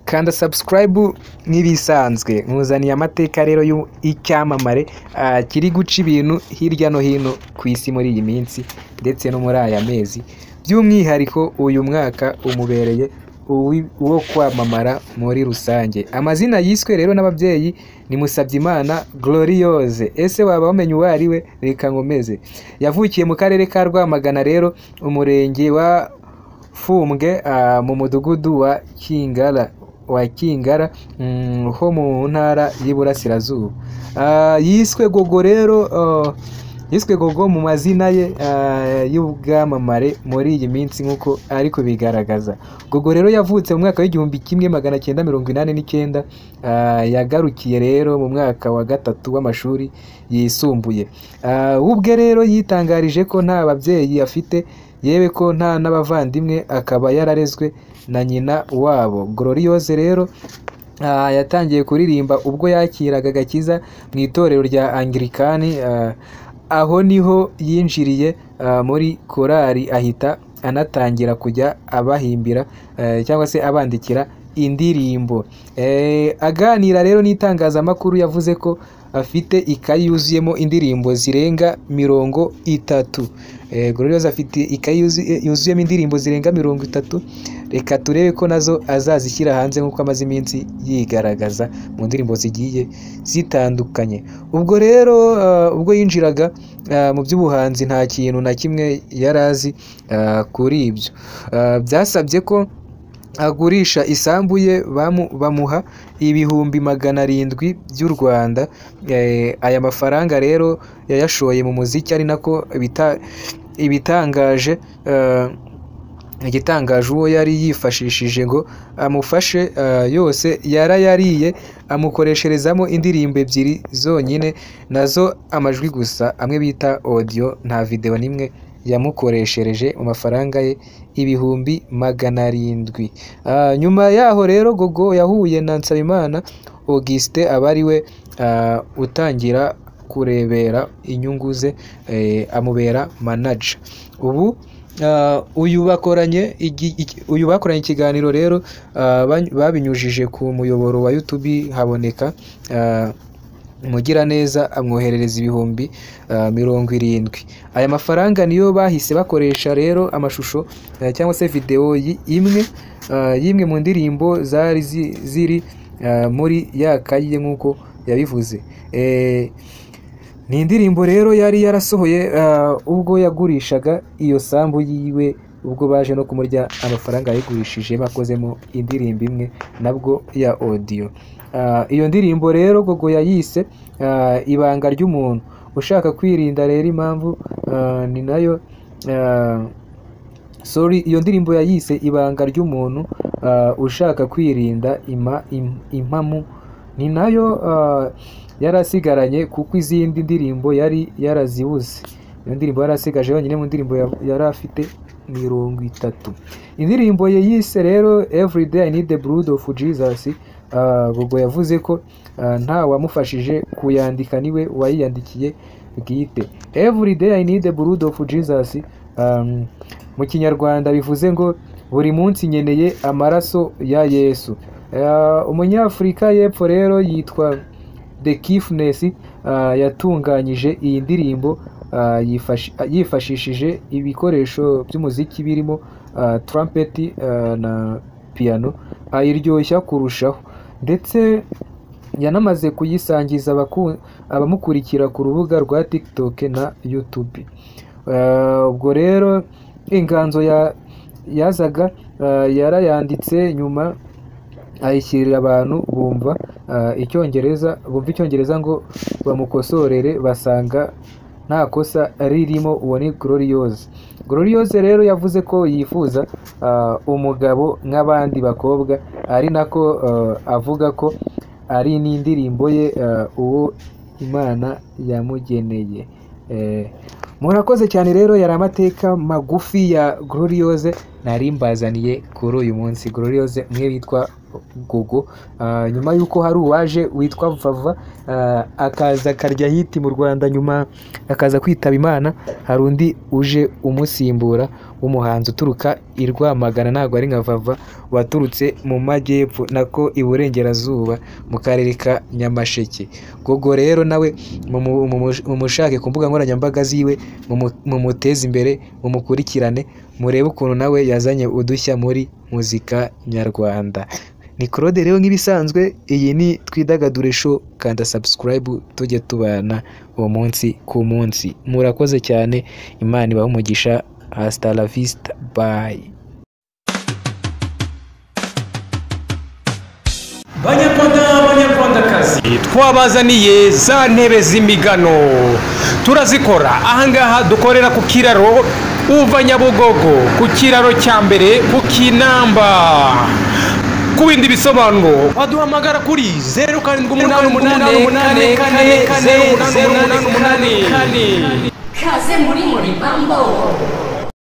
Kanda subscribe nk'ibisanzwe. Nkuzaniye amateka rero y'icyamamare kiri guca ibintu hirya no hino ku isi muri iyi minsi ndetse no muri aya mezi, by'umwihariko uyu mwaka umubereye uwo kwamamara muri rusange. Amazina yiswe rero n'ababyeyi ni Musabyimana Gloriose. Ese waba wamenye uwo ari we? Reka nkomeze. Yavukiye mu karere ka Rwamagana rero, umurenge wa Fumbwe, mu mudugudu wa Kingara ho mu ntara y'Iburasirazuba. Yiswe Gogo rero, yiswe Gogo mu mazina ye y'ubwamamare muri iyi minsi nk'uko ari kubigaragaza. Gogo rero yavutse mu mwaka w'1989, yagarukiye rero mu mwaka wa 3 w'amashuri yisumbuye. Ubwe rero yitangarije ko nta babyeyi afite, yewe ko nta n'abavandimwe, akaba yararezwe na nyina wabo. Gloriose rero yatangiye kuririmba ubwo yakiraga agakiza mu itorero rya Anglikani. Aho niho yinjiriye muri korali, ahita anatangira kujya abahimbira cyangwa se abandikira indirimbo. Aganira rero n'itangazamakuru yavuze ko afite ikayi yuzuyemo indirimbo zirenga 30. Gloriose afite ikayi yuzuyemo indirimbo zirenga 30. Reka turebe ko nazo azazishyira hanze nk'uko amaze iminsi yigaragaza mu ndirimbo zigiye zitandukanye. Ubwo rero ubwo yinjiraga mu by'ubuhanzi nta kintu na kimwe yari azi kuri ibyo. Byasabye ko agurisha isambu ye, bamuha 700,000 by'u Rwanda. Aya mafaranga rero yayashoye mu muziki, ari nako ibitangaje igitangaje uwo yari yifashishije ngo amufashe yose yarayariye, amukoresherezamo indirimbo 2 zonyine, nazo amajwi gusa, amwe bita audio, nta video nimwe yamukoreshereje mu mafaranga ye 700,000. Nyuma yaho rero Gogo yahuye na Nsabimana Augustin, aba ari we utangira kurebera inyungu ze, amubera manager. Ubu uyu bakoranye ikiganiro rero babinyujije ku muyoboro wa YouTube, haboneka Umugiraneza amwoherereza 70,000. Aya mafaranga niyo bahise bakoresha rero amashusho cyangwa se video imwe y'imwe mu ndirimbo zari ziri muri ya kayi nk'uko yabivuze. Ni indirimbo rero yari yarasohoye ubwo yagurishaga iyo sambu yiwe, ubwo baje no kumurya amafaranga yayigurishije bakozemo indirimbo imwe nabwo ya audio. Iyo ndirimbo rero Gogo yayise ibanga ry'umuntu ushaka kwirinda rero impamvu ni nayo sorry, iyo ndirimbo yayise ibanga ry'umuntu ushaka kwirinda impamu, ni nayo yarasigaranye kuko izindi ndirimbo yari yarazibuze. Iyo ndirimbo yarasigaje yonyine mu ndirimbo yari afite 30. Indirimbo ye yise rero Every Day I Need the Blood of Jesus. Gogo yavuze ko nta wamufashije kuyandika, niwe wayiyandikiye bwite. Every Day I Need the Blood of Jesus mu Kinyarwanda bivuze ngo buri munsi nkeneye amaraso ya Yesu. Umunyafurika y'Epfo rero yitwa The Kiffness yatunganyije iyi ndirimbo yifashishije ibikoresho by'umuziki birimo trumpet na piano, ayiryoshya kurushaho. Ndetse yanamaze kuyisangiza abamukurikira ku rubuga rwa TikTok na YouTube. Ubwo rero inganzo yazaga yarayanditse nyuma ayishyirira abantu bumva icyongereza ngo bamukosorere, basanga nta kosa ririmo. Uwo ni Gloriose. Gloriose rero yavuze ko yifuza umugabo nk'abandi bakobwa, ari nako avuga ko ari n'indirimbo ye uwo Imana yamugeneye. Murakoze cyane rero, yari amateka magufi ya Gloriose. nari mbazaniye kuri uyu munsi. Gloriose umwe witwa Gogo, nyuma y'uko hari uwaje witwa Vava, akaza akarya hit mu Rwanda, nyuma akaza kwitaba Imana, hari undi uje umusimbura w'umuhanzi uturuka i Rwamagana, ntabwo ari nka Vava waturutse mu majyepfo nako iburengerazuba mu karere ka Nyamasheke. Gogo rero nawe mumushake ku mbuga nkoranyambaga ziwe, mumuteze imbere, mumukurikirane, murebe ukuntu nawe yazanye udushya muri muzika nyarwanda. Ni Claude rero nk'ibisanzwe, iyi ni Twidagadure Show, kanda subscribe tujye tubana uwo munsi ku munsi. Murakoze cyane, Imana ibahe umugisha, hasta la vista, bye. Banyarwanda, banyarwandakazi, twabazaniye za ntebe z'imigano, turazikora ahangaha dukorera ku kiraro uva Nyabugogo, ku kiraro cya mbere ku Kinamba. Ku bindi bisobanuro waduhamagara kuri 0788 8 4 0 8 8 8 4. Kaze muri Moribambo.